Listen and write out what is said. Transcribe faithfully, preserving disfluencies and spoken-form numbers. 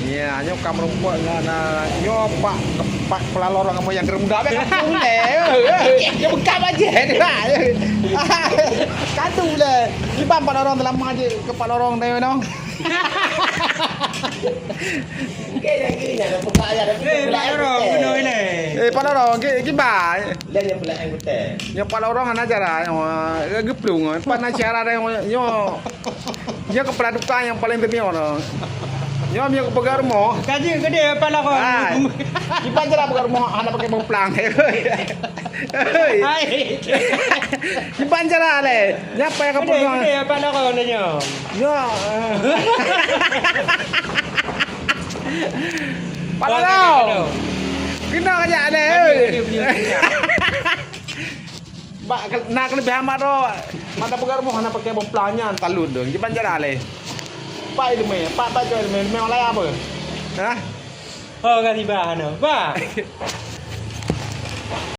Ya, nyoe ka meurumpok ngon, ah, nyoe pak, pak kepala lorong kamoe nyang keuneuk muda. Bèk kadu lé. Nyoe beukam aja. Kadu lé. Kiban pak lorong dalam aja kepala lorong tadi noh. Eh, pak lorong, keunoe ilèe. Eh, pak lorong, ki-, kiban. Nyoe pak lorong hana cara, nyoe, geuplueng, pan na cara nyoe. Nyoe kepala tukang nyang paleng teungoh nyoe. Nyoe meunyoe keu peugah rumoh. Ka jeuet keudéh kepala kau. Hai. Kiban cara peugah rumoh hana pakai bong plang. Hei. Hai. Kiban cara lé. Nyan apa nyang kau peugah? Keudéh kepala kau nyoe. Ya. Pak Lorong. Kena aja lé. Bak, na keulebihan mak droe. Mata peugah rumoh hana pakai bong plang nyan talon tu. Kiban cara lé. Pak itu meh, pak, pak itu meh, meh oleh apa? Hah? Oh, kan tiba hana. Pak.